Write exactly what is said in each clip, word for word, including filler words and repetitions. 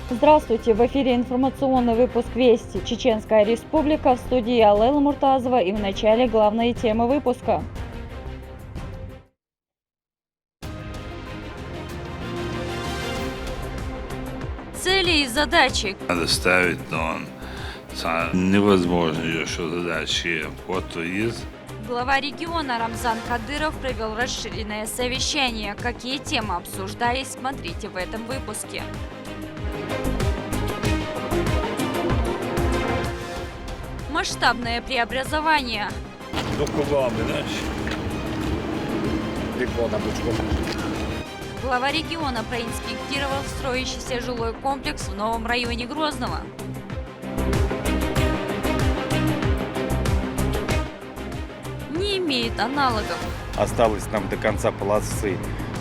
Здравствуйте! В эфире информационный выпуск «Вести». Чеченская Республика, в студии Алла Муртазова, и в начале главные темы выпуска. Цели и задачи. Надо ставить, но он са-, невозможно, что задачи вот есть. Глава региона Рамзан Кадыров провел расширенное совещание. Какие темы обсуждались, смотрите в этом выпуске. Масштабное преобразование. До кругами, знаешь. Глава региона проинспектировал строящийся жилой комплекс в новом районе Грозного. Не имеет аналогов. Осталось нам до конца полосы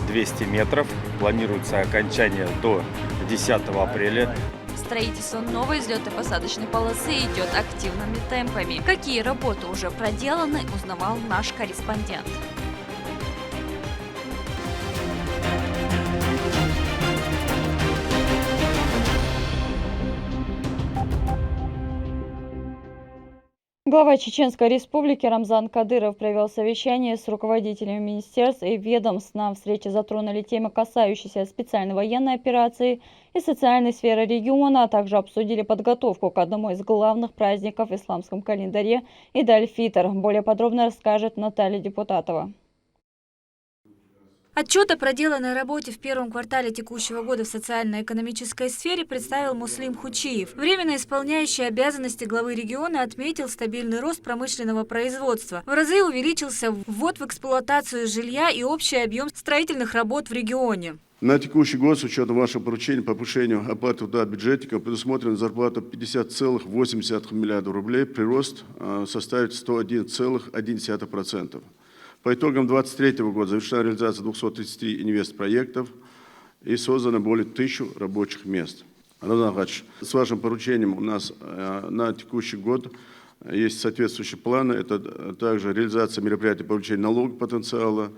двести метров. Планируется окончание до десятого апреля. Строительство новой взлетно-посадочной полосы идет активными темпами. Какие работы уже проделаны, узнавал наш корреспондент. Глава Чеченской Республики Рамзан Кадыров провел совещание с руководителями министерств и ведомств. На встрече затронули темы, касающиеся специальной военной операции и социальной сферы региона, а также обсудили подготовку к одному из главных праздников в исламском календаре — Ид-аль-Фитр. Более подробно расскажет Наталья Депутатова. Отчет о проделанной работе в первом квартале текущего года в социально-экономической сфере представил Муслим Хучиев. Временно исполняющий обязанности главы региона отметил стабильный рост промышленного производства. В разы увеличился ввод в эксплуатацию жилья и общий объем строительных работ в регионе. На текущий год, с учетом вашего поручения по повышению оплаты труда бюджетникам, предусмотрена зарплата пятьдесят целых восемь десятых миллиарда рублей, прирост э, составит сто один целых одна десятая процента. По итогам двадцать третьего года завершена реализация двухсот тридцати инвестпроектов и создано более тысячи рабочих мест. Рамзан Ахматович, с вашим поручением у нас э, на текущий год есть соответствующие планы. Это э, также реализация мероприятий по увеличению налогового потенциала,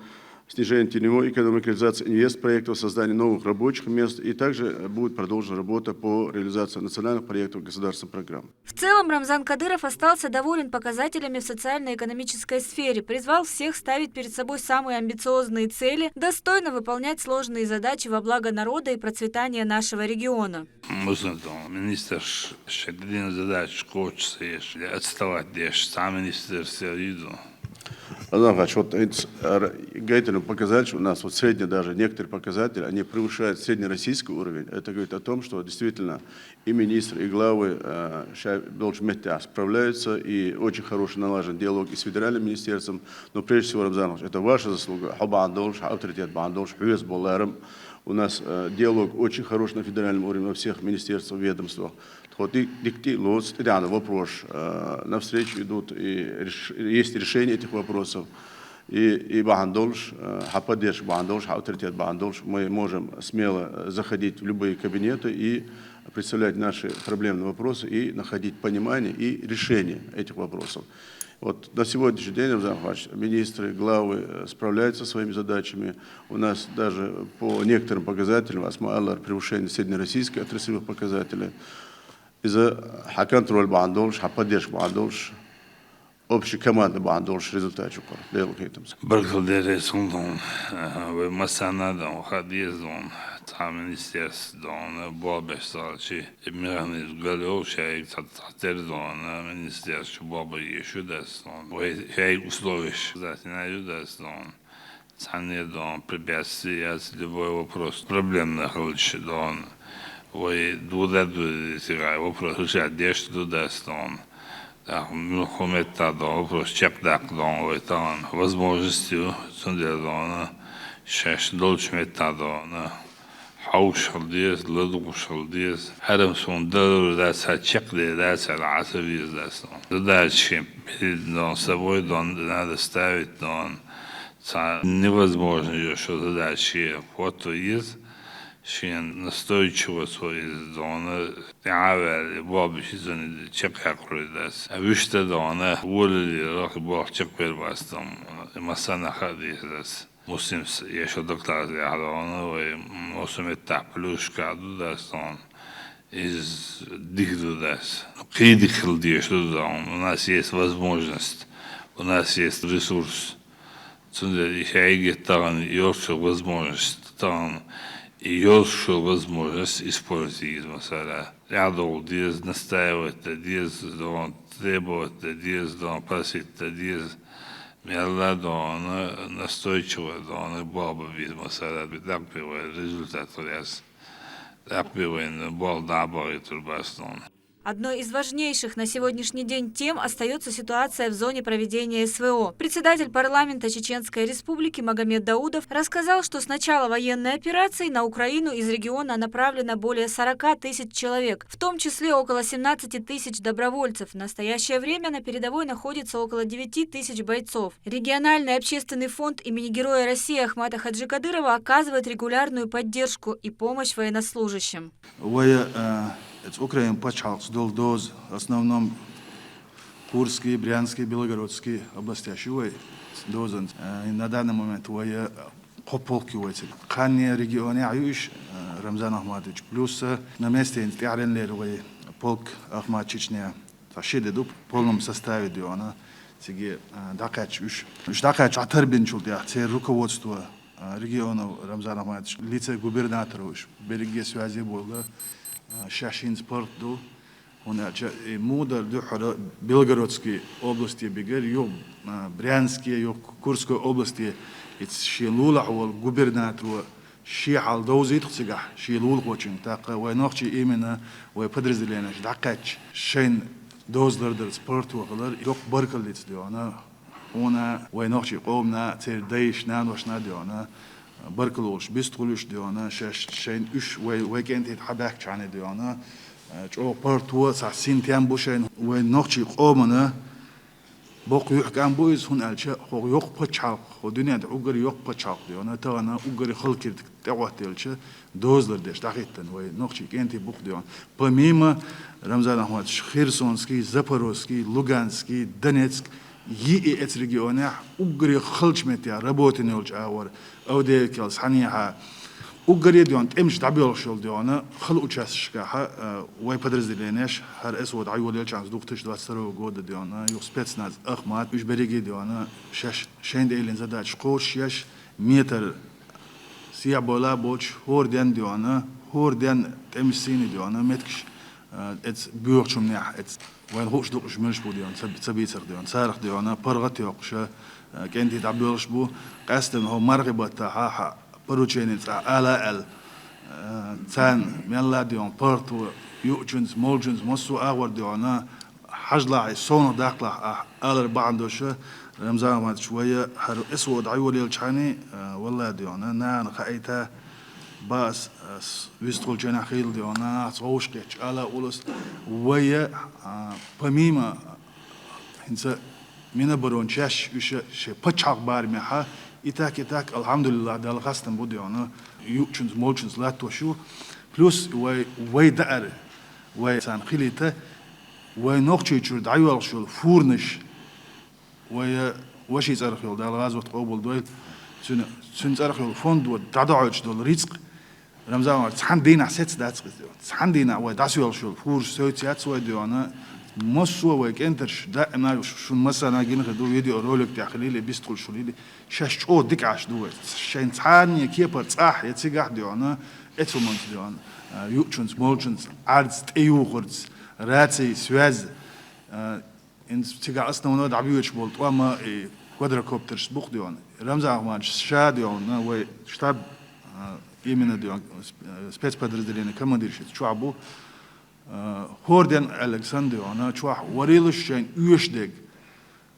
снижение теневой экономики, реализация инвестпроектов, создание новых рабочих мест. И также будет продолжена работа по реализации национальных проектов, государственных программ. В целом Рамзан Кадыров остался доволен показателями в социально-экономической сфере, призвал всех ставить перед собой самые амбициозные цели, достойно выполнять сложные задачи во благо народа и процветания нашего региона. Муслим, министр, ш-, шедлин задач кочсеш, отставать деш, сам министр все виду. Рамзан Ахматович, вот эти с-, р-, показатель, у нас вот средний, даже некоторые показатели, они превышают среднероссийский уровень. Это говорит о том, что действительно и министр, и главы э, ща должен иметь, а, справляются, и очень хороший налажен диалог и с федеральным министерством. Но прежде всего, Рамзан Ахматович, это ваша заслуга. Хьо бахьан долаш, авторитет бахьан долаш, хьоьца боларам. У нас э, диалог очень хорош на федеральном уровне во всех министерствах, ведомствах. Вот и дикти лоц, и да, вопрос э, навстречу идут, и реш-, есть решение этих вопросов. И, и бахьан долаш, э, хьа поддержка бахьан долаш, хьа авторитет бахьан долаш, мы можем смело э, заходить в любые кабинеты и представлять наши проблемные вопросы и находить понимание и решение этих вопросов. Вот на сегодняшний день, Рамзан Ахматович, министры, главы э, справляются со своими задачами. У нас даже по некоторым показателям, асма аллар, превышение среднероссийских отраслевых показателей. Из-за хьа контроль бахьан долаш, хьа поддержка бахьан долаш, общий команда бахьан долаш результат чукхар. Дела хетамца. Баркал деррес хьона, э, вай массанна дон, хадиз дон, цхьа министерств дон, бобеш салчи, и механизм галёл шай, цхьа, цхьатер дон, министерств бобеш ю дас дон. Вай шай условиш, затина ю дас дон. Цхьанне дон, препятствие яц, любой вопрос проблемный хилча дон. Вай дуда дуда сигай вопрос решать деш дудас дон. Так, ну, ху метта дон, вопрос чекхдаккха дон, вай тахан возможностью, цундела дон, шаьш долча метта дон. Хьовш хила деза, ладувгӀаш хила деза. Хьарам суна далур дац, хьа чекхдер дац, хьа Ӏаса веза дац дон. Задачи перед дон, собой дон, надо ставить дон. Цхьа невозможно еш задачи хӀотто еза, шен настойчивость хӀо еза дона, тӀехьа а ваьлла, бобиш изани чекхъяккхаруй дац. А вуьшта дона, волалера, болх чекхвер бац дона, массанахьа а деза дац. Муслимс ешал докладах дона, вай мосу меттахь плюшка ду дац дона. Иза дика ду, дас. Кхин дика хила дезаш ду, дон. У нас есть возможность, у нас есть ресурс. Цундела и шайгет тахана йолчу возможность, тахана и йолчу возможность использовать иза масала. Рядовал деза, настаивать да деза, дон, требовать да деза, дон, просить да деза. Мелла, дон, настойчиво, дон, баба виз масала, дакпи вай результат хуряс. Дакпи вайн бол дабагъи турбас, дон. Одной из важнейших на сегодняшний день тем остается ситуация в зоне проведения СВО. Председатель парламента Чеченской Республики Магомед Даудов рассказал, что с начала военной операции на Украину из региона направлено более сорока тысяч человек, в том числе около семнадцати тысяч добровольцев. В настоящее время на передовой находится около девяти тысяч бойцов. Региональный общественный фонд имени Героя России Ахмата Хаджи Кадырова оказывает регулярную поддержку и помощь военнослужащим. Вай, э, эц Украин пачхьалкхца долу доза, в основном Курский, Брянский, Белгородский областяш ю вай дозанца. Э, на данный момент вай, э, кхо полк ю вай цига. Кханне регионехь ю уьш, э, Рамзан Ахматович. Плюс, э, на месте тӀаьхьаренлера вай полк Ахмат Чечня. Цхьа ши де ду, в полном составе ду хьуна, циге, а, дӀакхаьчча уьш. Уьш дӀакхаьчча, Ӏа тарбинчул тӀаьхьа церан руководство, а, регионов Рамзан Ахматович, лице губернатора уьш, берриге связе болла, а, шаьш хӀинца паргӀат ду, хӀунда аьлча и мудар дуьххьара Белгородский областе бигар, юха, а, Брянске, юха Курской областе, и шен лулахь волу губернаторо, шен хьал довзуьйту-кх цигахь шен лулахочуьнга. ТӀаккха вай нохчий именно вай подразделенеш дӀакхаьчча, шайна доза лардарца паргӀато хилар йоккха баркаллица ду хьуна. Хьуна вай нохчий къомана, церан дайшна, наношна ду хьуна, баркалла олуш бистхуьлуш ду хьуна, шаьш шайна уьш вай, вай кӀентий хьабаьхкачхьана ду хьуна, чӀогӀа паргӀато, цхьа синтем бу шайна вай нохчий къомана. Боккха юьхькӀам бу иза, хӀунда аьлча хӀокху йоккха пачхьалкх, хӀокху дуьнен тӀехь уггаре йоккха пачхьалкх ду хьуна, тахана уггаре халкъ тӀехӀоттаелча, дозалар деш дӀахӀиттина вай нохчий кӀентий бу-кх ду хьуна. Помимо, Рамзан Ахматович, Херсонский, Запорожский, Луганский, Донецк, йиъ и эц регионехь уггаре халчу меттехь работина йолчу агӀор, Авдеевкал схьанехьа, уггаре ду хьуна тӀемаш дӀабоьлхуш йолу ду хьуна хала участашкахьа, а, вай подразделенеш, хӀара СВО дӀайолаелчахьана две тысячи двадцать второго года ду хьуна, юха спецназ Ахмат, уьш берриге ду хьуна, шаьш шайна тӀеиллина задача кхочушъеш, метр сехьа бойла а боцуш, хӀора денна ду хьуна, хӀора денна тӀемаш сийна ду хьуна, меттигаш, а, эц боьхачу хӀуманехь, эц Вайна хууш ду-кх уьш муьлш бу ду хьуна, ца, ца бийцарх ду хьуна, царах ду хьуна, паргӀат а йоккхуш, э, кӀентий дӀабоьлхуш бу. Къаьсттина хӀокху мархи баттахь хьан поручени цкъа ала аьлла, э, царна мелла а ду хьуна, паргӀато, юучуьнца, молчуьнца массо а агӀор ду хьуна, хьажалахь, совнаха даккхалахь ахь алар бахьана долуш, Рамзан Ахматович, вай хӀара СВО дӀайолаелчахьана, э, валла а ду хьуна, нахана хаийта, Бас, ас вистхуьлучу хенахь хилла ду хьуна, нахаца вовшахкхетча, ала а уллас. Вай, а, помимо, хӀинца Минобороны чаьш уьш шайн пачхьалкх барамехьа, и так, и так, алхьамдулиллахӀ, Далла хастам бу ду хьуна, юучуьнца, молчуьнца латтош ю. Плюс вай, вай даар, вай царна хилийта, вай Нохчийчуьра дӀайоьлхуш йолу фурнаш, Вай, э, ваши цӀарах йолу, Дала гӀазот къобалдойла. Цуьнан, цуьнан цӀарах йолу фондо дӀадохьуьйтуш долу рицкъ, Рамзан вара, цхьана дийнахь сецца дац иза. Цхьана дийнахь вай дӀасоьлхуш йолу фурш севцац вай ду хьуна. Массо а вай кӀентарш даима шу-, шуна массарна гина хир ду, видеоролик тӀехь хилийла, бистхуьлуш хилийла. Шаьш чӀогӀа дика Ӏаш ду вай. Шайн цхьанне кепара цӀахь я цигахь ду хьуна, эцу хӀуманца ду хьуна, а, юучуьнца, молчуьнца, Ӏарц тӀеюхурца, раций, связь, а, ХӀинца цигахь основной дӀабоьдуш болу тӀом а и квадрокоптерш бу-кх ду хьуна. Рамзан Ахматович ша ду хьуна, вай штаб, а, именно ду хьуна, сп-, спецподразделение командир шица чохь бу. А, хӀора денна аьлларг санна ду хьуна, чохь варелаш шайна оьшуш дерг.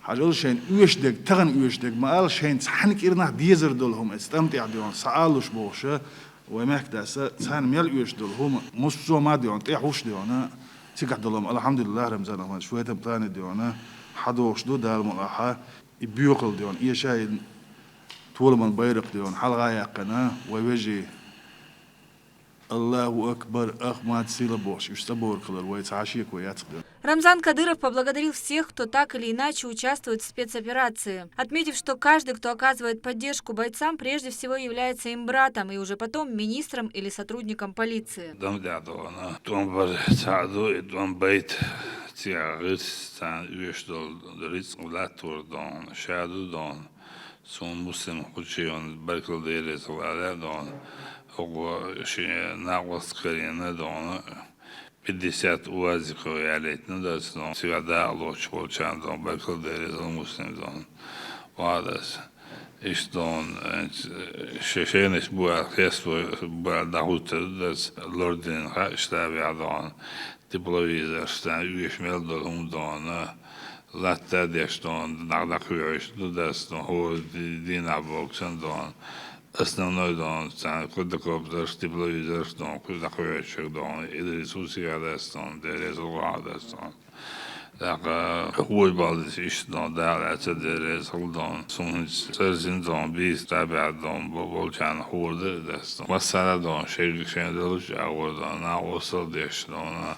Хьажал шайна оьшуш дерг, тахана оьшуш дерг ма-алла, шайна цхьана кӀирнах дезар долу хӀума эцу тӀам тӀехь ду хьуна, схьаалуш бохуша, Вай мехкдаса, царна мел оьшуш долу хӀума, массо а ма ду хьуна, тӀехь хӀуш ду хьуна, цигахь долу хӀума, алхьамдулиллахӀ, Рамзан Ахматович, вай тӀам плане ду хьуна, хьадохуш ду, Дала мукъалахь, и боькъал ду хьуна, эшаин толаман байракх ду хьуна, хьалха яьккхина, вай вежарий, Аллаху акбар, ах, мад сила бохш, уж цӀа бохур хилар вай цхьа шеко яц хилар. Рамзан Кадыров поблагодарил всех, кто так или иначе участвует в спецоперации, отметив, что каждый, кто оказывает поддержку бойцам, прежде всего является им братом и уже потом министром или сотрудником полиции. Дам дядона, дом бар саду и дом байт тягыц тан уеш дол рицк латур дон, шаду дон, сун муслим хучион, баркал дерес лада дон, ого ши нагвас карина дон, пятьдесят уазиков ялетна дас дон, сигада лоч волчан дон, баркал дерес муслим дон, вадас. Иш дон, шешенеш буар хесто буар дахутер дас лордин ха штаб ядон. Тепловизор штан уеш мел дон, дон. Латта деш дон, дагдах уеш дудас дон, хо дина боксан дон. Основной дон, сан квадрокоптер, тепловизор дон, квадрокоптер дон, и ресурсы гадас дон, дерес гадас дон. Так, хуй балдис иш дон, да, лаца дерес дон. Сун сарзин дон, бис табя дон, болчан хурда дас дон. Масара дон, шег шен долуч агур дон, на осал деш дон.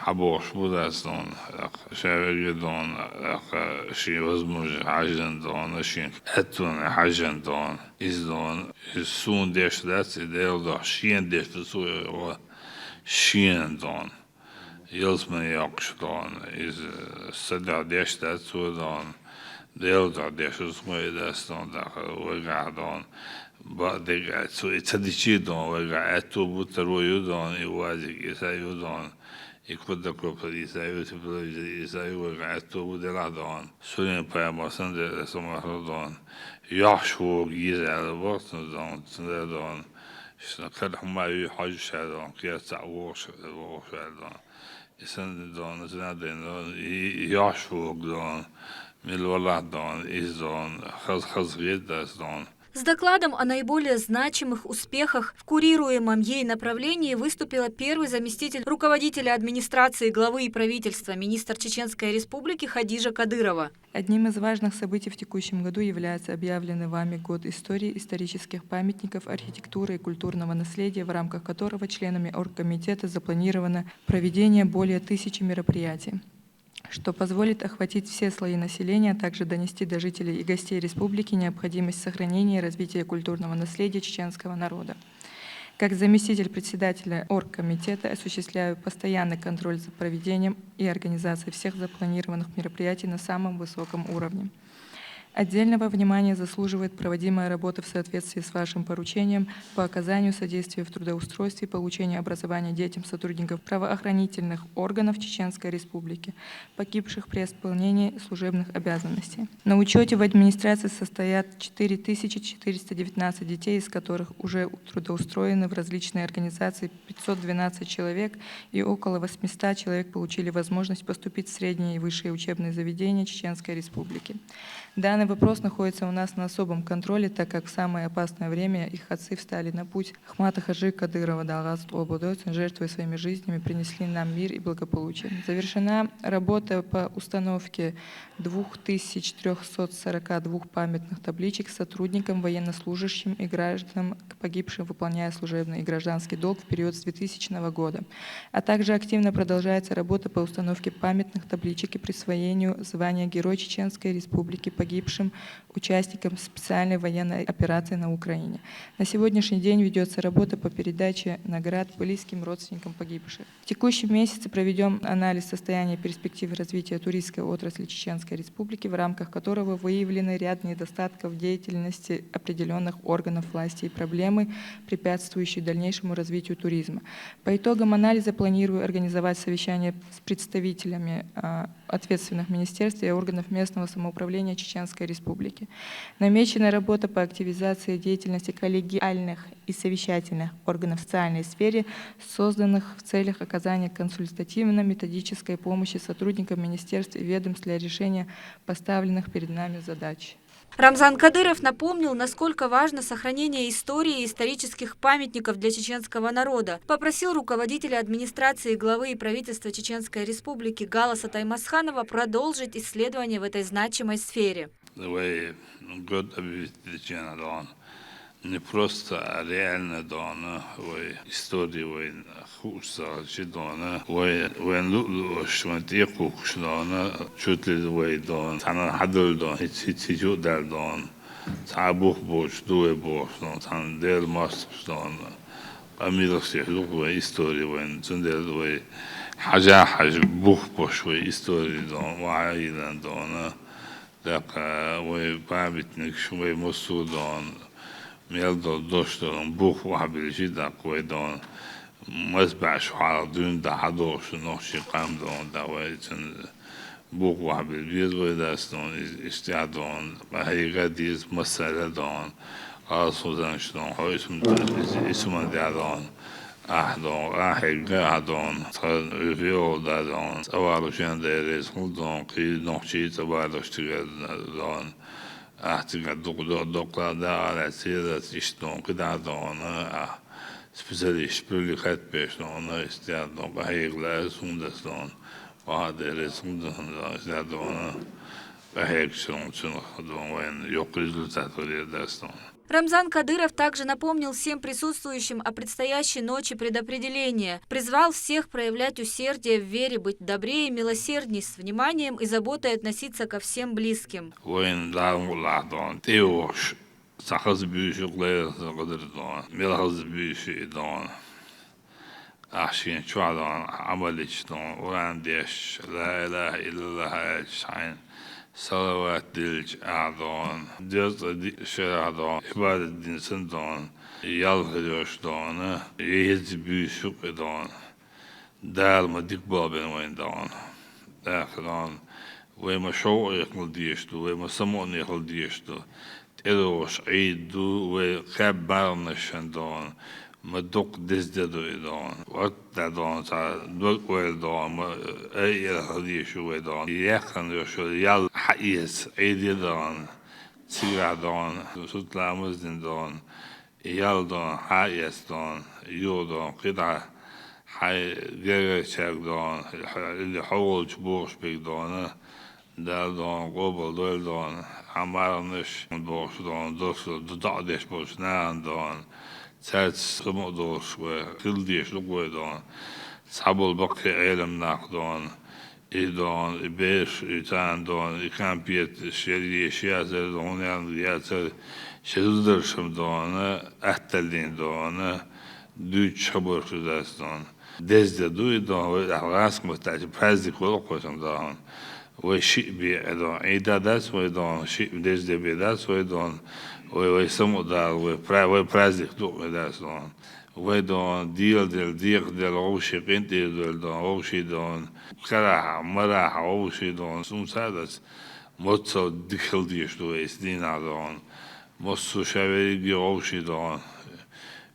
Хабош будас дон, шавеги дон, ши возможно хажан дон, ши этун хажан дон. Из дон, из сун деш дац, и дел дон, шиен деш дац, шиен дон. Йылсман йокш дон, из сада деш дац, дон. Дел дон, деш усмой дац дон, да, вега дон. Ба дега цу и цадичи дон, вега эту бутару ю дон, и вазик, и са ю дон. И куда копа, и са ю, и са ю, вега эту будела дон. Сурин пая масан де сомахро дон. Яш вог изел вортун дон, цунда дон. Шна кар хма ю хажу ша дон, кия ца вог ша дон. Исан дон, зина ден дон, и яш вог дон. Мил вала дон, из дон, хаз хаз гедас дон. С докладом о наиболее значимых успехах в курируемом ей направлении выступила первый заместитель руководителя администрации главы и правительства, министр Чеченской Республики Хадижа Кадырова. Одним из важных событий в текущем году является объявленный вами Год истории, исторических памятников, архитектуры и культурного наследия, в рамках которого членами оргкомитета запланировано проведение более тысячи мероприятий, что позволит охватить все слои населения, а также донести до жителей и гостей республики необходимость сохранения и развития культурного наследия чеченского народа. Как заместитель председателя оргкомитета осуществляю постоянный контроль за проведением и организацией всех запланированных мероприятий на самом высоком уровне. Отдельного внимания заслуживает проводимая работа в соответствии с вашим поручением по оказанию содействия в трудоустройстве и получении образования детям сотрудников правоохранительных органов Чеченской Республики, погибших при исполнении служебных обязанностей. На учете в администрации состоят четыре тысячи четыреста девятнадцать детей, из которых уже трудоустроены в различные организации пятьсот двенадцать человек, и около восьмисот человек получили возможность поступить в средние и высшие учебные заведения Чеченской Республики. Данный вопрос находится у нас на особом контроле, так как в самое опасное время их отцы встали на путь Ахмата Хаджи Кадырова, Далгас Ободоцин, жертвуя своими жизнями, принесли нам мир и благополучие. Завершена работа по установке двух тысяч трёхсот сорока двух памятных табличек сотрудникам, военнослужащим и гражданам, погибшим, выполняя служебный и гражданский долг в период с двухтысячного года. А также активно продолжается работа по установке памятных табличек и присвоению звания Герой Чеченской Республики погибшим участникам специальной военной операции на Украине. На сегодняшний день ведется работа по передаче наград близким родственникам погибших. В текущем месяце проведён анализ состояния и перспектив развития туристской отрасли Чеченской Республики, в рамках которого выявлены ряд недостатков в деятельности определённых органов власти и проблемы, препятствующие дальнейшему развитию туризма. По итогам анализа планирую организовать совещание с представителями а, ответственных министерств и органов местного самоуправления Чеченской Республики. Намечена работа по активизации деятельности коллегиальных и совещательных органов в социальной сфере, созданных в целях оказания консультативно-методической помощи сотрудникам министерств и ведомств для решения поставленных перед нами задач. Рамзан Кадыров напомнил, насколько важно сохранение истории и исторических памятников для чеченского народа. Попросил руководителя администрации главы и правительства Чеченской Республики Галаса Таймасханова продолжить исследования в этой значимой сфере. Давай год обвитичена дон. Не просто, а реально дона, вай истори вайна хууш ца хилча дона, вай, вайна луъ-луъаш, вайна тӀекхухкаш дона, чуть ли вай дона, цхьана хьадалла дона, хӀиц-, хӀиц-, хӀиц-, юкъ даьлла дона, цхьа бух боцуш ду вай бохуш дона, цхьана Дела моастагӀаш дона. Къамелаш тӀехь ду вай истори вайна, цундела вай хьажа-хьажа бух бош вай истори дона, вай хьайилан дона. ТӀаккха вай памятникаш вай массо а дона, мел долу дош дона, бух охьабиллича, тӀаккха вай дона, мас баьӀаш хьалха дуьйна дӀа хьадогӀуш нохчийн къам дона, тӀаккха вай цуьнан бух охьабилла беза вай дас дона, иза, иза тӀехь дона, къахьега деза массара а дона, алсхузанаш дона, хьо исман, исман тӀехь дона. Ахь дон, ахь хьегна, ахь дон, тхан виолда дон, цӀа валушен деррис хӀун дон, кхий нохчий цӀа валуш тигар дон. Ахь цигахь дукха до-, доккха дагӀа лаьцна седац иштта дон, кхидӀа дон, ахь специалист привлекать беш дон, истя дон, къахьега лаьа сундас дон, ваха деррис хӀун дон, истя дон, къахьегчун цунах дон, вайн йоккха результат валера дас дон. Рамзан Кадыров также напомнил всем присутствующим о предстоящей ночи предопределения, призвал всех проявлять усердие в вере, быть добрее и милосердней, с вниманием и заботой относиться ко всем близким. Вайн Дала мукъалахь дон, тӀейогӀуш, цхьа хаза буьйсу юкъ лайралла хаза къадар дон, мел хаза буьйсу и дон. Ахь шен чохь дон, Ӏамал йича дон, Къуръан деш, ла илаха иллаллах аьлча, хьайн салават дилча ахь дон, деза цӀа диъ шарахь дон, Ӏибадат дина санна дон, ял хир йолуш дон, еза буьйсу юкъ и дон. Дала ма дика болх бина вайн дон. ТӀаккха дон, вай ма шовкъе хила дезаш ду, вай ма самукъане хила дезаш ду. ТӀедогӀуш Ӏийд ду, вай кхаьб марханашна дон, ма дукха деза де ду и дон. Ватта дон, цхьа дог ойла дон, ма айъел хила дезаш ю вай дон. Яьккхина йолуш йолу ял хьаэца Ӏийде дон, цигахь дон, сут ламаз дина дон, ял дон, хьаэца дон, юха дон, кхидӀа хьайн гергарчаьрга дон, или хьо волчу бохуш берг дон, Дала дон, къобал дойла дон, хьан марханаш бохуш дон, досу ду доӀа деш болчу нахана дон, цаьрца самукъа долуш вай хила дезаш ду вай дон, цхьаболу баккхий Ӏелам нах дон, и дон, и бераш, и царна дон, и кампет, шерге, ши эзар дон, хӀунда яцара, ши зударшна дон, атталлин дон, дуьйцуш хабарш ду дас дон. Деза де ду и дон, вай ахь гӀаскамат даьлча праздник вала кхо сан дон. Вай шиъ бен дон, Ӏийда дац вай дон, шиъ деза де бен дац вай дон, вай, вай самукъадала, вай пра-, вай праздник ду вай дас дон. Вай дон, дела дела, декха дела, вовший къинтӀера дойла дон, вовший дон, карахь, марахь, вовший дон, сумца а дац, моццал дика хила дезаш ду вай ис дийнахь дон. Массо а ша верриге вовший дон,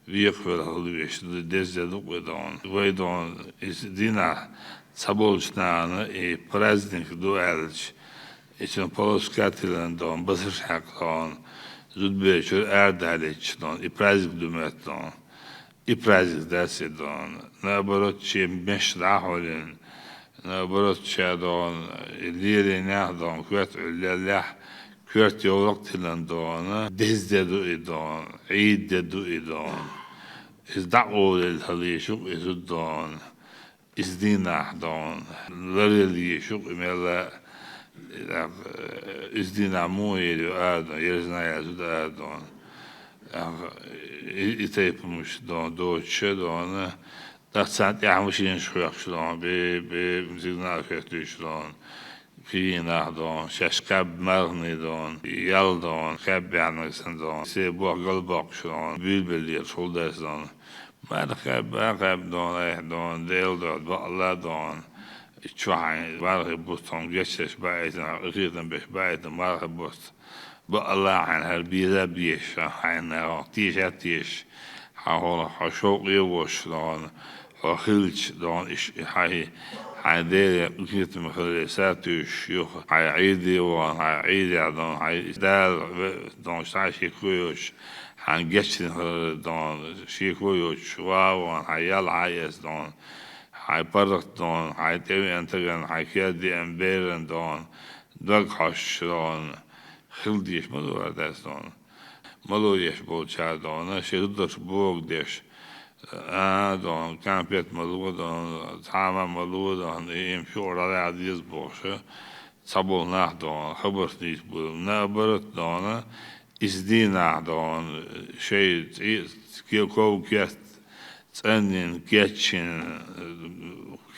векхавелла хила веш, деза де ду вай дон. Вай дон, ис дийнахь цхьаболчу нахана и праздник ду аьлча, и цуьнан полоскателан дон, басарш хьаькхна дон, зудбечуьра арадалийташ дон, и праздник ду моьтту дон. И праздник дац и дон. Наоборот, шен меш дӀа а хьулйина, наоборот, ша дон, и леринехь дон, коьрта Ӏуьллеллехь, коьрта йовлакх тиллан дон, деза де ду и дон, Ӏийд де ду и дон. Иза дӀакъовлийла хила йиш ю-кх иза дон. Иза дийнахь дон, ларъяла йиш ю-кх и мелла а, иза дийнахь муха йийр ю ара дон, ерзина яьлла зуда ара дон. И, и тайпа муш дон, доцуш а дон, тӀаккха царна тӀаьхьа машинаш хоьхкуш дон, бе, бе, сигнал хӀоьттуьйтуш дон. Кхин нах дон, шаьш кхаьбба марханаш дон, ял дон, кхаьбба яьхьнарг санна дон, се боху галбоккхуш дон, буьйлабеллера шул дерш дон. Марха кхаьбба а кхаьбба дон, айхьа дон, Делан дуьхьа бакъалла а дон. И чу хьайн мархи бутт хьуна гечдеш баийтина, къинхетам беш баийтина мархи бутт. Бакъалла хьайна хӀара беза а безаш, хьайна теша а тешаш, хьан хьо, хьо шовкъе а вошуш дон, хьо хилча дон, иш, хьайн, хьайн Деле къинхетам хиларе сатуьйсуш юха, хьайн Ӏийде а вахана, хьайн Ӏийдехь дон, хьайн Дала ве-, дон, цхьа а шеко йоцуш, хьайн гечдина хиларе дон, шеко йоцуш, ван а вахана, хьайн ял хьаэца дон, хьайн паргӀат дон, хьайн тӀевеана стагана, хьайн кер деана берана дон, дог хьоьшуш дон, хила дезаш ма ду хӀара дац дон. мало еш болчара дона, ши зударш бог деш, а, дона, конфет мало дона, цхьа ма мало дона, и им шура дӀа деза бохуш, цхьаболу нах дона, хабарш дийца бу, наоборот дона, иза дийнахь дона, шайн цӀе-, ке-, ков кест цӀанйина, кечйина,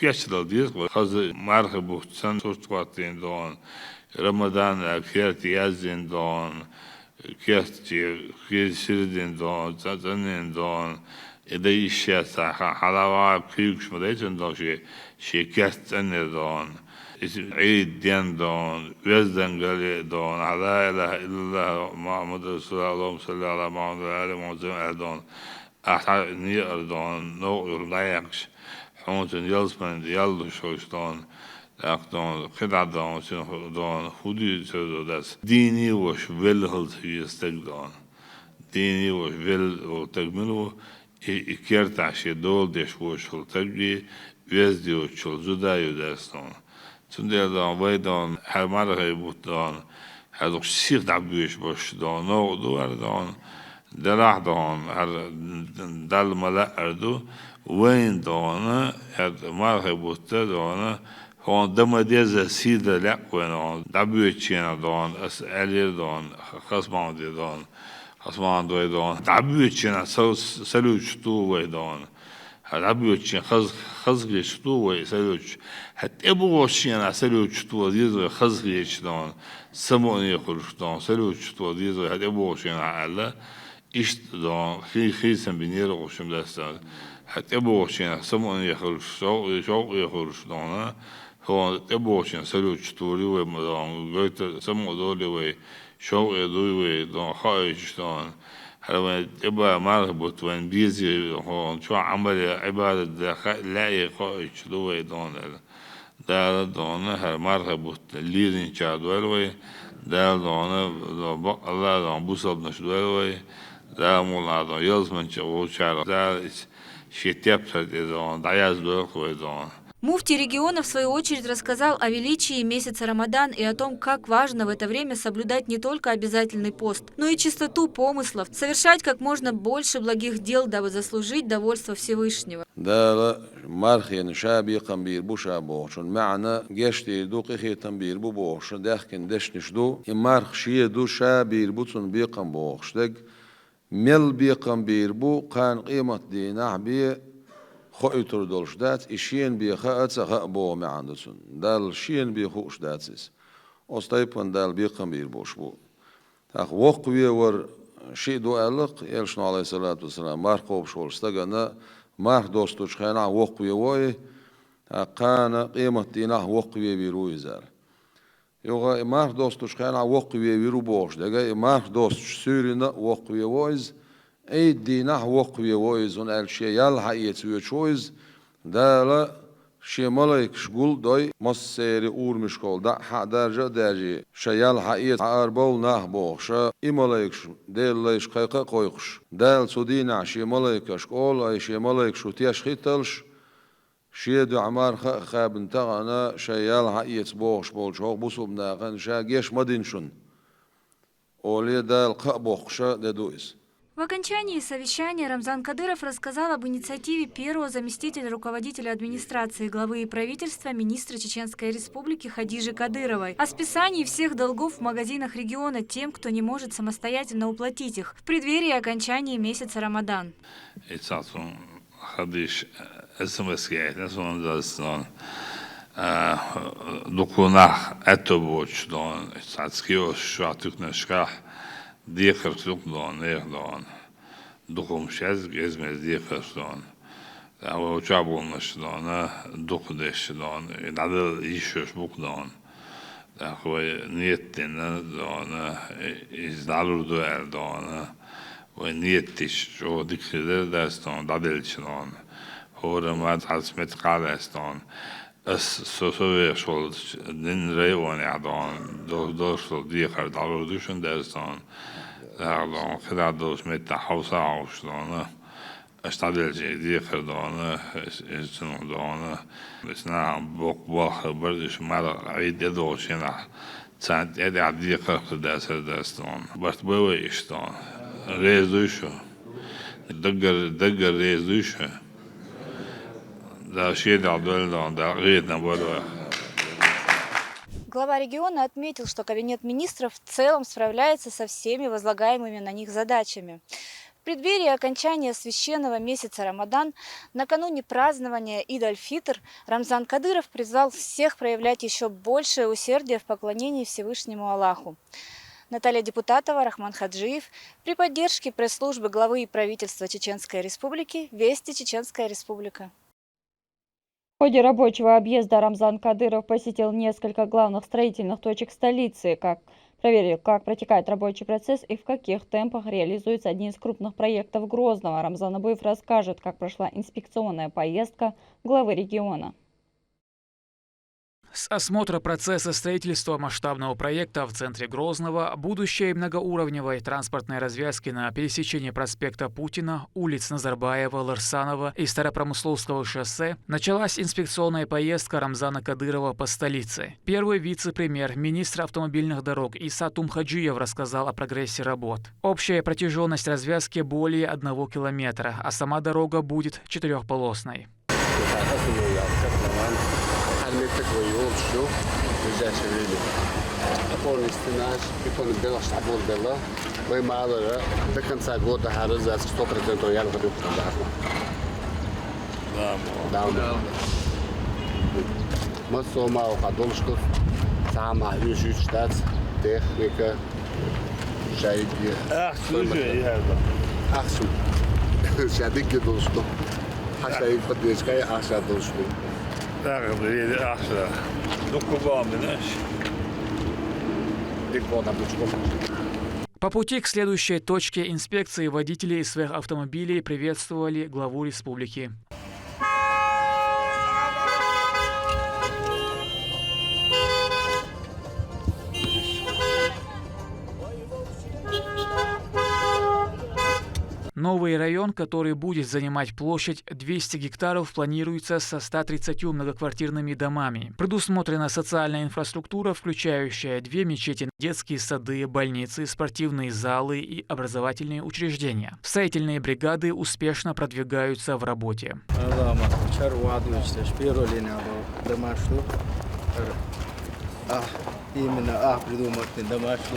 кечдала деза вай. Хаза мархи бутт санна сурт хӀоттийна дона, Рамадан а керта яздина дона, керта чу хи-, сирдина дона, цӀа-, цӀанйина дона, и дай иштта ца ха-, хьала ваха куьйгаш ма дайцина дона шен, шен керта цӀанйина дона. Иза Ӏийд ден дона, оьздангалле дона, ла илаха иллаллах, Мухьаммад расулуллах, Аллахумма салли ала Мухьаммад ва али Мухьаммад аьлла дона. Ахьа некъара дона, новкъа юха дӀаяьккхаш, хьуна цуьнан ялсамани яллуш хилча дона, тӀаккха дона, кхидӀа дона, цуьнан ху-, дона, хӀун дуьйцу аса? Дийне волуш велла хила ца веза стаг дона. Дийне волуш велла волу стаг мила ву? И, и кертахь шен дола деш воцуш волу стаг вий, оьзда йоцуш волу зуда ю дац дона. Цундела дона, вай дона, хӀара мархи бутт дона, хӀара дукха сиха дӀабоьдуш болуш дона, новкъа ду хӀара дона, делахь дона, хӀара Далла ма-лаъара ду, вайна дона, хӀара мархи бутт дона, хьуна дан ма деза сий дан лаьа вайна дона, дӀабоьдучу хенахь дона, аса аьллера дона, Хасмахьмуде дона, Хасмахьмуд вай дона, дӀабоьдучу хенахь са-, салют ду вай дона. Хьан дӀабоьдучу хенахь хаза, хаза гӀирс ду вай салют. Хьан тӀебогӀучу хенахь салют ду деза вай хаза гӀирс дона, самукъане хуьлуш дона, салют ду деза вай хьан тӀебогӀучу хенахь аьлла. Иштта дона, хи-, хийцам бинера гӀушам дастана. Хьан тӀебогӀучу хенахь самукъане хуьлуш, шовкъе, шовкъе хуьлуш дона, хьуна тӀебогӀучу хенахь салют ду вай ма дона, гойту самукъа долу вай, шовкъе дуй вай дона, хоуьйтуш дона. ХӀара вайн тӀебан мархи бутт вайн безе, хьуна чохь Ӏамал ян, Ӏибадат дан ха-, лаьа, хоуьйтуш ду вай дона аьлла. Дала дона хӀара мархи бутт леринчех дойла вай. Дала дона, дона бакъалла дона бусалбанаш дойла вай. Дала мукъалахь дона ялсамани чу гӀочара Дала иза шен тептар тӀе дона дӀаяздойла вай дона. Муфтий региона, в свою очередь, рассказал о величии месяца Рамадан и о том, как важно в это время соблюдать не только обязательный пост, но и чистоту помыслов, совершать как можно больше благих дел, дабы заслужить довольство Всевышнего. Дала мархина ша бекхам бийр бу ша бохучун маьӀна гечдийр ду, къинхетам бийр бу бохуш даьхкина дешнаш ду. И марха шен ду, ша бийр бу цунна бекхам бохуш дерг. Мел бекхам бийр бу, кхана къематдийнахь бен хоуьйтур долуш дац, и шена бен хаа а ца хаа а боху маьӀна ду цунна. Далла шена бен хууш дац иза. Оцу тайпана Дала бекхам бийр болуш бу. ТӀаккха воккхаве вар шиъ ду аьлла-кх, элчано, Ӏалайхиссалату вассалам, марха кхобуш волчу стагана марха достучу хенахь воккхаве во и, тӀаккха кхана къематдийнахь воккхаве вийр ву иза аьлла. Юха и марха достучу хенахь воккхаве вийр ву бохуш дерг, и марха достучу суьйранна а воккхаве во иза, Ӏийд дийнахь воккхаве во иза, хӀунда аьлча шен ял хьаэца воьдуш ву иза, Дала шен малайкаш гул а дой, массеран а урамашкахула дӀа а хьа а даржа а даьржий, ша ял хьаэца хьаара бовла нах бохуш, и малайкаш Делан лайш кхайкха а кхойкхуш, Дала цу дийнахь шен малайкашка олу: «Ай, шен малайкаш, шу теш хӀитталаш, шен дуьхьа марха а кхаьбна тахана, шайн ял хьаэца бохуш болчу хӀокху бусалба нахана ша геч ма дина шуна», олий, Дала кхаъ боккхуша де ду иза. В окончании совещания Рамзан Кадыров рассказал об инициативе первого заместителя руководителя администрации главы и правительства, министра Чеченской Республики Хадижи Кадыровой, о списании всех долгов в магазинах региона тем, кто не может самостоятельно уплатить их, в преддверии окончания месяца Рамадан. Иццахь цунна Хадижа СМС яйтина суна дас нон. А, дукха нах аьтто боцуш дон, цхьацца киоскаш чохь, туькнашкахь декхарш дукха дон, нехан дон. Дукха хӀумаш яздиг, эзмез декхарш дон. Вай чохь болнаш дона, дукха деш дон, и дӀадала йиш йолуш бу-кх дон. ТӀаккха вай ниет дина дона, иза дӀалур ду аьлла дона. Вай ниет дича, чӀогӀа дика хир дара дац дона, дӀаделча дона. ХӀора ма цхьацца метта кхалаьцна дона. Ас со, со вехаш волчу дин районехь дона, до-, долуш долу декхар дӀалур ду шуна дац дона. ТӀаккха дона, кхидӀа долчу меттехь хьовса а хьовсуш дона. Аш дӀаделча декхар дона, иза цунах дона. Иза наха боккха болх бара, уьш марха Ӏийд тӀедогӀучу хенахь, царна тӀе тӀехь декхар хир дацара дац дона. Барт бай вай иштта дона. Реза ду шуна. Даггара, даггара реза ду шуна. Дала шен духьа долда, Дала гӀетта бовла. Глава региона отметил, что Кабинет министров в целом справляется со всеми возлагаемыми на них задачами. В преддверии окончания священного месяца Рамадан, накануне празднования Ид-аль-Фитр, Рамзан Кадыров призвал всех проявлять еще большее усердие в поклонении Всевышнему Аллаху. Наталья Депутатова, Рахман Хаджиев, при поддержке пресс-службы главы и правительства Чеченской Республики, Вести Чеченская Республика. В ходе рабочего объезда Рамзан Кадыров посетил несколько главных строительных точек столицы, как проверил, как протекает рабочий процесс и в каких темпах реализуются одни из крупных проектов Грозного. Рамзан Абуев расскажет, как прошла инспекционная поездка главы региона. С осмотра процесса строительства масштабного проекта в центре Грозного, будущей многоуровневой транспортной развязки на пересечении проспекта Путина, улиц Назарбаева, Ларсанова и Старопромысловского шоссе, началась инспекционная поездка Рамзана Кадырова по столице. Первый вице-премьер, министр автомобильных дорог Иса Тумхаджиев рассказал о прогрессе работ. Общая протяженность развязки более одного километра, а сама дорога будет четырёхполосной. Хьалметтаг вай йолчу, ближайшее время. Полный стенаж, бетон белаш тӀаболабелла. Вай малара до конца года хьараз аз сто процентов ял хадук дахма. Да, да. Массо мал хадолш ду. Сама юш юш штат, техника, шайги. Ах, слушай, я да. Ах, су. Шадик долш ду. Хьа шайги поддержкой, ах, ша долш ду. Так, блин, ах, ша. Ну, кругом, знаешь. Дикона бучком. По пути к следующей точке инспекции водители из своих автомобилей приветствовали главу республики. Новый район, который будет занимать площадь двести гектаров, планируется со ста тридцатью многоквартирными домами. Предусмотрена социальная инфраструктура, включающая две мечети, детские сады, больницы, спортивные залы и образовательные учреждения. Строительные бригады успешно продвигаются в работе. Алама, чар ваду иште, шпиро линия бал, домашду. А, именно, а, придумать домашду.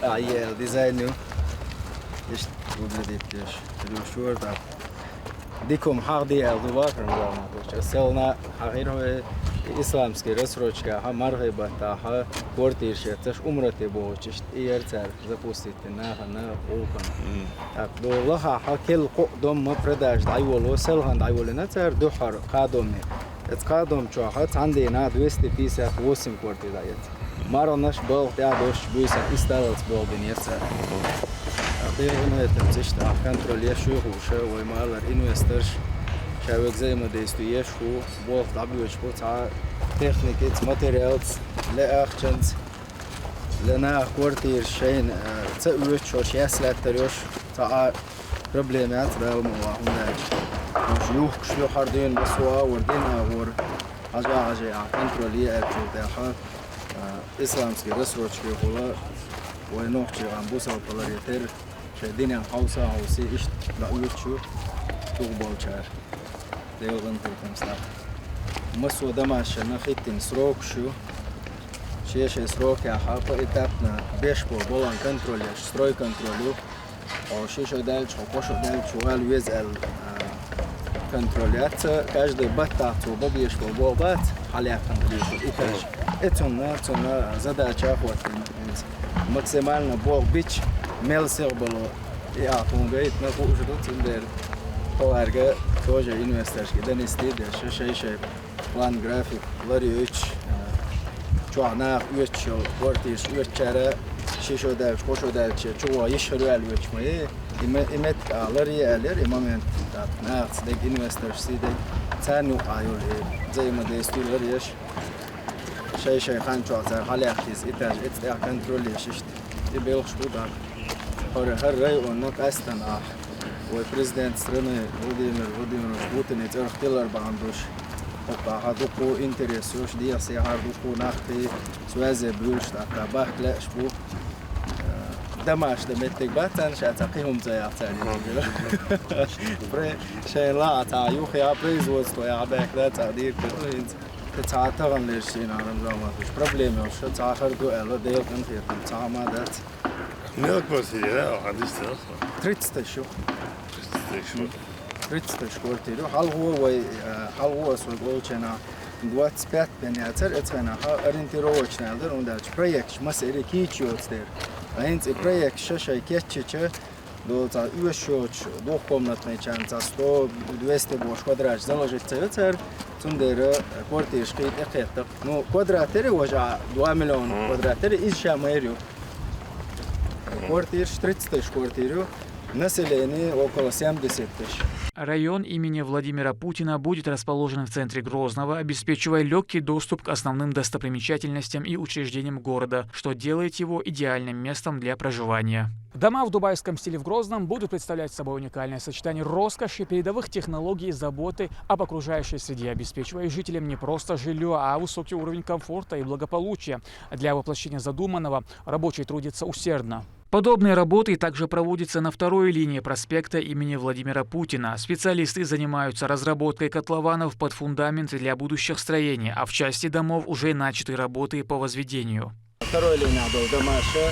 А, е, дизайн. Ишт, выглядит лишь. Рюшур, да. Дикум хагъди ал дувакрам заматуч. Селна хагъирве исламский рассрочка, ха маргъибата, ха квартир шеташ умрате боч, ишт иер цар запустить нахана улкан. Так, долла ха, ха кел къу дом ма продаж дайволо, селгъан дайволина цар духар къадоми. Эц къадом чоха цандена двести пятьдесят восемь квартира ец. Маргънаш балгъ тӀа дош буйса исталалц болдин ецар. Ахир инвесторш ишта контроль еш хуша, вай малар инвесторш, ша век взаимодействие еш ху, болх дабуеш ху, ца техникец, материалц, ле ахчанц, ле нах квартир шейн, э, ца уьш, шош яс латтар еш, ца а проблема яц, Дала ма ва хун дач. Нош юхкуш ю хардин, басуа, вардин а вар. Хажа, хажа, а контроль е а чул тяха. Исламский рассрочки хула, вай нохчи гъан бусал палари тер, шай динен хауса хауси ишт да уьрчу тугъ болчар. Делгъан тулкъам стар. Масо дамашана хиттин срок шу, шешей срок яха поэтапно беш бо болан контроль яш, строй контролю. О, шишо дальчу, хо кошо дальчу, вал вез ал, а, контролляция. Каждый баттах цо бабеш бо бо бац, халякан лишу этаж. Эцунна, цунна задача хватит. Максимально бо бич, мел сер было. И а, пун гайт на хуже до цендер. Поварга тоже инвесторский донести, да, шей, шей, шей. План, график, ларъеш, чугӀа нах оьцуш йолу квартираш оьцучара, шишо даьлча, кхошо даьлча, чугӀа йиш хир ваьлла оьцуш ма е. И ме-, и меттиг а ларъе аьллера, и момент, тӀаккха нахаца дерг, инвесторшца дерг, царна юкъахь йолу и взаимодействие ларъеш, шай-шай хан чохь цара хьалаьхкина этаж, эцу тӀехь контроль еш иштта. И белхаш бу дӀа. ХӀара, хӀара районна къаьстина ахь. Вай президент страны Владимир Владимирович Путине цӀарах тилар бахьана долуш. ХӀокху ахьа дуккху интерес йолуш, дехьа сехьара дуккху нах тӀе связе буьйлуш, тӀаккха бахка лаьаш бу. Э, Дамаш да меттиг бацан, ша ца кхи хӀума ца яхцар. Пре, шайн ла ца юхи а производство я бек да ца дир ку хинц. Ца таган лер сина Рамзан Матович. Проблема ша ца хар ду эла дел кан хетам ца ма дац. Мелк басили да, а дис да. Тридцать тысяч. Тридцать тысяч. Тридцать тысяч квартира. Халгу вай, э, халгу свой голчена двадцать пять пеняцер, это на ориентировочная да, он дальше проект, масери кичиоцтер. А инц и проект шашай кетчича, до ца уешоч, двухкомнатный чан, ца сто, двести бош квадрат заложить цевецер, цундера квартирш кит экетта. Ну, квадратери вожа два миллиона квадратери из ша мэрю. Квартирш тридцать тысяч квартиру, население около семьдесят тысяч. Район имени Владимира Путина будет расположен в центре Грозного, обеспечивая легкий доступ к основным достопримечательностям и учреждениям города, что делает его идеальным местом для проживания. Дома в дубайском стиле в Грозном будут представлять собой уникальное сочетание роскоши, передовых технологий и заботы об окружающей среде, обеспечивая жителям не просто жилье, а высокий уровень комфорта и благополучия. Для воплощения задуманного рабочие трудятся усердно. Подобные работы также проводятся на второй линии проспекта имени Владимира Путина. Специалисты занимаются разработкой котлованов под фундамент для будущих строений, а в части домов уже начаты работы по возведению. Второй линия был Дамаша,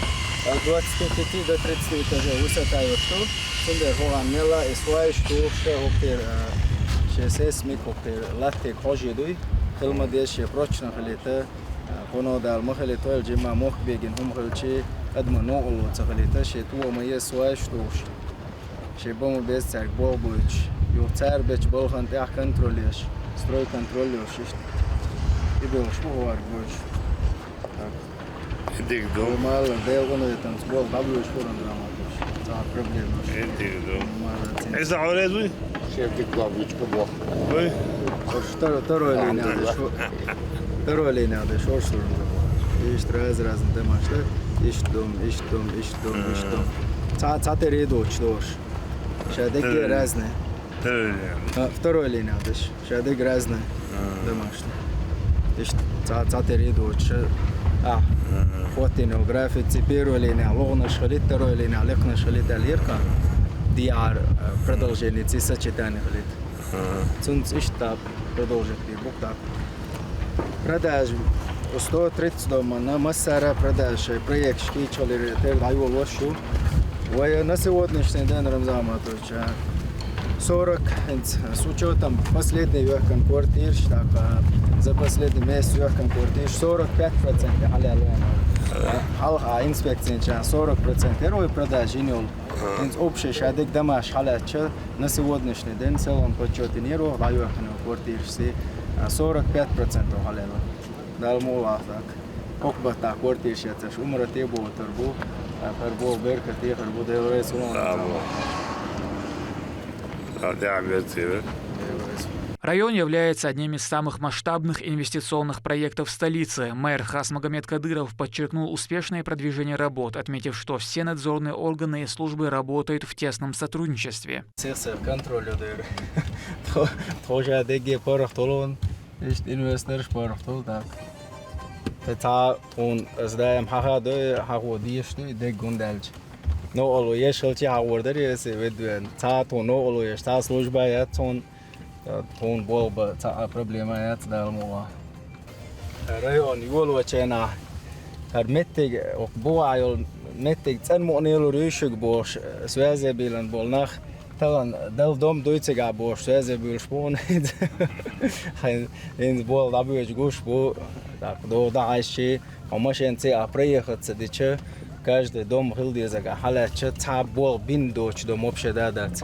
от двадцати пяти до тридцати этажей высота юрту. Цундер хуган мела и свай штук ше хуктир, э, ше сейсмик хуктир, латтик хожи дуй. Хилма деш ше прочно хилита, э, коно дал махали тойл жима мох бегин хум хилчи, адма но уло ца хилита, ше туа ма е свай штуш. Ше бома без царь бо буч. Ю царь беч болхан тях контролеш, строй контролеш ишт. И бел шпугар буч. Так. Эдик дом. Мал, дел он это сбол, бабуш форан драма. Ца проблема. Эдик дом. Мал. Эса орезуй? Шефтик бабучка бо. Ой. Второй, второй линия дышу. Второй линия дышу, что ли? Ишт раз, раз, да, машта. Ишт дом, ишт дом, ишт дом, ишт дом. Ца, ца тере доч дош. Шадеги разные. Второй линия. А, второй линия дыш. Шадеги разные. Домашний. Ишт ца, ца тере доч. А. Хотин графицы первой линия. Логнаш халит, второй линия. Лекнаш халит алирка. Диар, э, продолжение, ци сочетание халит. Цунц ишта продолжить би бук так. Продаж сто тридцать дома на массара продаж, э, проект шки чолери тер дайвол вошу. Вая на сегодняшний день, Рамзан Матович, а, сорок, инц, с учётом последний векан квартир, так, а, за последний месяц векан квартир сорок пять процентов халялона. Хал, а, инспекция ча сорок процентов первой продаж инёл. Инц общий шадик дамаш халяча. На сегодняшний день в целом подсчёте не рог, лайвахну квартирши, а, сорок пять процентов халела. Дал мола так. Ок бата квартирши цаш умра те бо тарбу, а, тарбу берка те тарбу дел рейс улон. Да, бо. Да, да, бертиве. Район является одним из самых масштабных инвестиционных проектов столицы. Мэр Хасмагомед Кадыров подчеркнул успешное продвижение работ, отметив, что все надзорные органы и службы работают в тесном сотрудничестве. Сех-сех контроль дер. То, тоже деге порох толон, ишт инвестор порох тол, так. Та, та он сдаем хаха до, хаго диеш до, дег гундалч. Но оло еш хылчи хагор дер, есе ведуен. Та то но оло еш, та служба я, тон, тон бол ба, та проблема я, та дал мола. Район юл вачена. Хар меттиг, ок, буа юл меттиг цан муънел рюшуг бош, связе билан болнах. Талан дал дом дойцега бош, связе бил шпон. Хайн, ин бол дабуеч гуш бу. Так, до да айши, а машин це, а проехаться дича. Каждый дом хил дезага халяча, ца бол бин доч дом вообще да дац.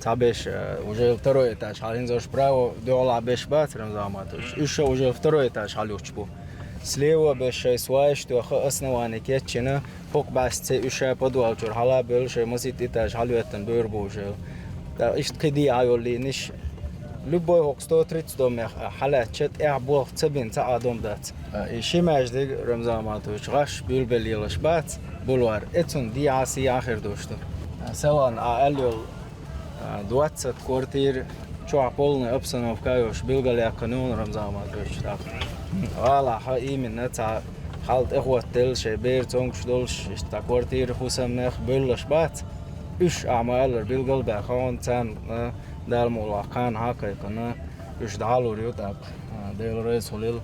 Ца беш, э, уже второй этаж, халин зош право, дола беш бац, Рамзан Матович. Ещё уже второй этаж халюч бу. Слева беш шай свай, что ха основание кетчина, пок бас це ещё подвал чур хала бел, шай масит этаж халюеттен бер бу уже. Да, ишт киди айоли ниш. Любой хок сто тридцать дом я, а, халяча, я бол цебин ца а дом дац. А, и шимаш диг, Рамзан Матович, гаш бюлбел елаш бац, бульвар. Эцун ди аси ахир дошту. А, селан, а, алюл, а, двадцать квартир, чуа полная обстановка, ёш, билгаляканун, Рамзан Матович, так. Вала, ха, именно, ца, Хьал тӀехӀоттаделла шоай бер цомгаш долаш, иштта квартира хӀусамнех бевллаш бац. Уьш, ахьа ма-аллара, билгал а баьхьа, царна Дала мукъалахь кхана хьакхайкхина, уьш дӀалур ю тӀаккха. Дела реза хуьлийла.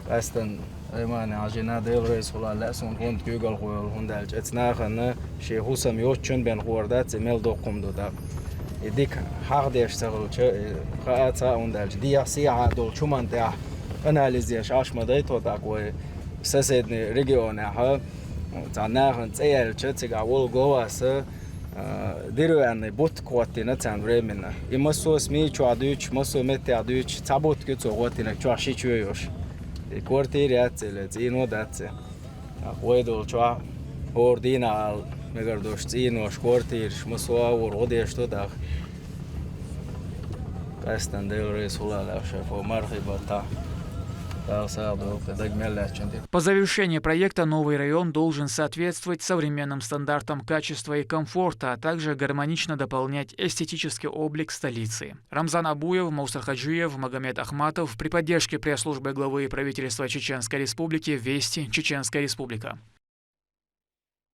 Къаьстина Аймани Хьажина Дела реза хуьлийла, лаьа суна фонда куьйгалхо йолу, хӀунда аьлча оцу нахана шен хӀусам йоцчунна бен хуур дац и, мел доккха хӀума ду тӀаккха. И дика хьахдеш ца хилча, и хаа ца, хӀунда аьлча дехьа-сехьа долчу хӀуманна тӀехь анализ еш Ӏаш ма дай тхо тӀаккха вай соседний регионехь, цхьа нахана цӀе яьлча, цигахь волу главас, а, деревянный будка хӀоттийна царна временно. И массо а СМИ чохь дуьйцуш, массо а меттехь дуьйцуш, цхьа будка ю цо хӀоттийнарг, чохь ши чоь йолуш. И квартира яц цӀе, цӀийно дац цӀе. Вай долчохь хӀора дийнахь ала мегар долуш цӀийнош, квартираш, массо а агӀор гӀо деш ду тӀаккха. Къаьстина Дела реза хуьлийла шайна, мархий баттахь. Дала сагӀа дойла кхин дага мел лаьттачунна. По завершении проекта новый район должен соответствовать современным стандартам качества и комфорта, а также гармонично дополнять эстетический облик столицы. Рамзан Абуев, Мусар Хаджиев, Магомед Ахматов при поддержке пресс-службы главы и правительства Чеченской Республики. Вести, Чеченская Республика.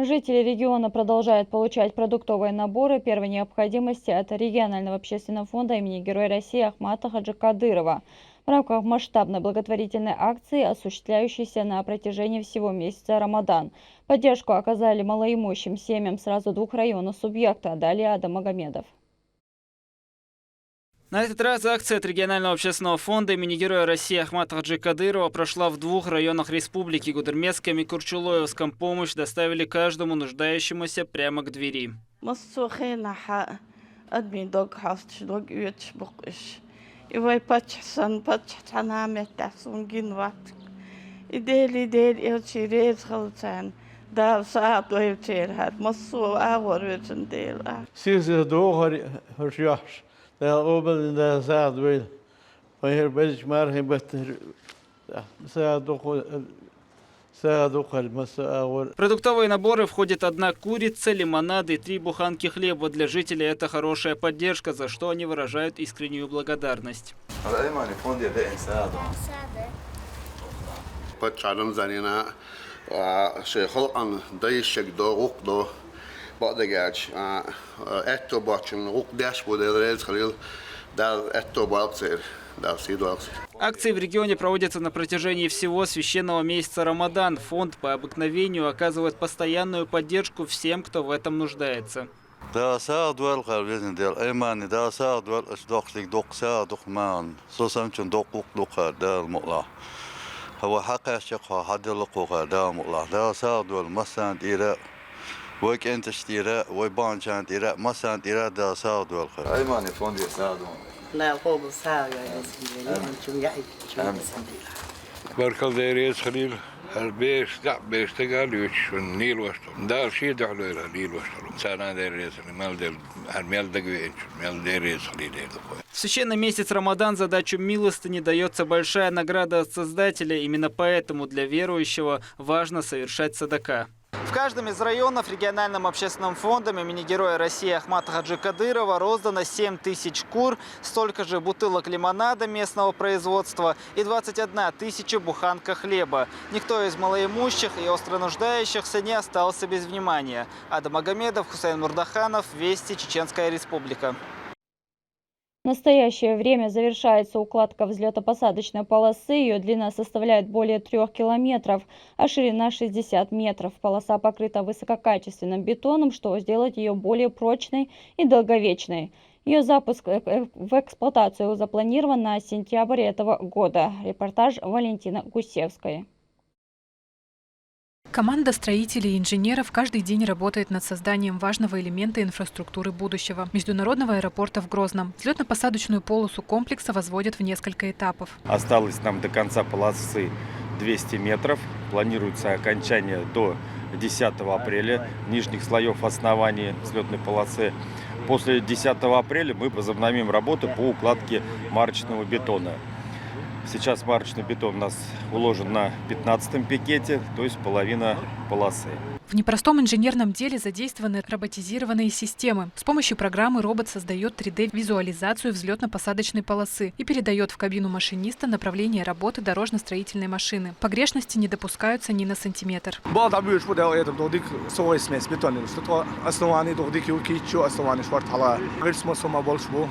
Жители региона продолжают получать продуктовые наборы первой необходимости от регионального общественного фонда имени Героя России Ахмата Хаджи Кадырова в рамках масштабной благотворительной акции, осуществляющейся на протяжении всего месяца Рамадан. Поддержку оказали малоимущим семьям сразу двух районов субъекта. Далее Адам Магомедов. На этот раз акция от регионального общественного фонда имени Героя России Ахмата Хаджи Кадырова прошла в двух районах республики: Гудермесском и Курчулоевском. Помощь доставили каждому нуждающемуся прямо к двери. Массо а хенахь адамийн дог хьоьстуш, дог оьцуш бу-кх уьш. И вай паччахь санна, паччахь цхьана а меттехь суна гина вац. И Дела, и Дела элчий реза хуьлда царна. Дала сагӀа дойла церан хӀара массо а агӀор везан Дела. Сиха-сиха дохур хӀорш йохьуш. Дала къобалдина, Дала сагӀа дойла. Вайн хӀара безачу мархин баттахь сагӀа дохур, сагӀа дохур массо а агӀор. Продуктовые наборы входят одна курица, лимонад и три буханки хлеба. Для жителей это хорошая поддержка, за что они выражают искреннюю благодарность. Паччахьан Рамзанна, а, шайн халкъана дайшаг до, гӀуллакх до, бакъдерг аьлча, а, а, аьтто боцчунна гӀуллакх деш бу, Дела реза хуьлийла, Дала аьтто бойла церан, Дала сий дойла церан. Акции в регионе проводятся на протяжении всего священного месяца Рамадан. Фонд по обыкновению оказывает постоянную поддержку всем, кто в этом нуждается. Дала сагӀа дойла хӀара везан Дела. Аймани, Дала сагӀа дойла, аша доккхуш дерг дуккха сагӀа ду-кх маьӀна. Со санначун доккха гӀуллакх ду-кх хӀара, Дала мукъалахь. Хьан вай хьакхаьчча-кх, хьан хьаделла-кх хӀара, Дала мукъалахь. Дала сагӀа дойла массарна тӀера, вай кӀенташна тӀера, вай баханчарна тӀера, массарна тӀера Дала сагӀа дойла хӀара. Аймани, фонде сагӀа дойла. Дала къобал сагӀа йойла везан Дела. Амин. Амин. Баркалла, Дела реза хуьлийла. ХӀара бераш, дӀа бераш стага лоьцуш ван нийлош долу. Дала шен дуьхьа лойла нийлош долу. Царна Дела реза хуьлийла, мел Дела, хӀара мел дагавеанчун, мел Дела реза хуьлийла. Священный месяц Рамадан задачу милостыни даётся большая награда от Создателя. Именно поэтому для верующего важно совершать садака. В каждом из районов региональным общественным фондом имени Героя России Ахмата Хаджи Кадырова роздано семь тысяч кур, столько же бутылок лимонада местного производства и двадцать одна тысяча буханка хлеба. Никто из малоимущих и остро нуждающихся не остался без внимания. Адам Магомедов, Хусейн Мурдаханов, Вести, Чеченская Республика. В настоящее время завершается укладка взлётно-посадочной полосы. Её длина составляет более трёх километров, а ширина шестьдесят метров. Полоса покрыта высококачественным бетоном, что сделает её более прочной и долговечной. Её запуск, э, э, в эксплуатацию запланирован на сентябрь этого года. Репортаж Валентины Гусевской. Команда строителей и инженеров каждый день работает над созданием важного элемента инфраструктуры будущего — международного аэропорта в Грозном. Взлётно-посадочную полосу комплекса возводят в несколько этапов. Осталось нам до конца полосы двести метров. Планируется окончание до десятого апреля нижних слоёв основания взлётной полосы. После десятого апреля мы возобновим работы по укладке марочного бетона. Сейчас марочный бетон у нас уложен на пятнадцатом пикете, то есть половина полосы. В непростом инженерном деле задействованы роботизированные системы. С помощью программы робот создает три дэ визуализацию взлетно-посадочной полосы и передает в кабину машиниста направление работы дорожно-строительной машины. Погрешности не допускаются ни на сантиметр. Бал дабюш бу дел это додик сой смес бетон, что то основание додик ю кичу основание шварт хала. Гельсмо сома больше бу.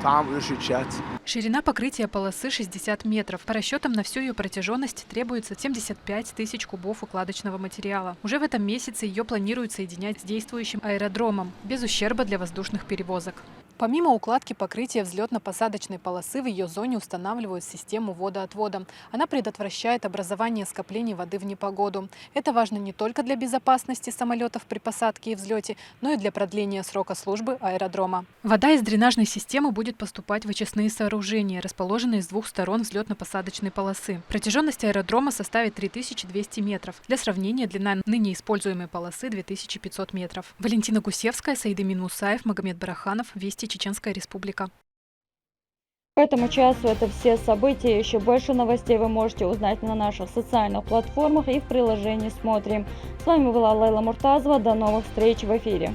Там уж сейчас. Ширина покрытия полосы шестьдесят метров. По расчетам на всю ее протяженность требуется семьдесят пять тысяч кубов укладочного материала. Уже в этом месяце ее планируют соединять с действующим аэродромом, без ущерба для воздушных перевозок. Помимо укладки покрытия взлетно-посадочной полосы, в ее зоне устанавливают систему водоотвода. Она предотвращает образование скоплений воды в непогоду. Это важно не только для безопасности самолетов при посадке и взлете, но и для продления срока службы аэродрома. Вода из дренажной системы будет поступать в очистные сооружения, расположенные с двух сторон взлетно-посадочной полосы. Протяженность аэродрома составит три тысячи двести метров. Для сравнения, длина ныне используемой полосы две тысячи пятьсот метров. Валентина Гусевская, Саид Эмин Мусаев, Магомед Бараханов, Вести, Чеченская Республика. К этому часу это все события. Еще больше новостей вы можете узнать на наших социальных платформах и в приложении «Смотрим». С вами была Лейла Муртазова. До новых встреч в эфире.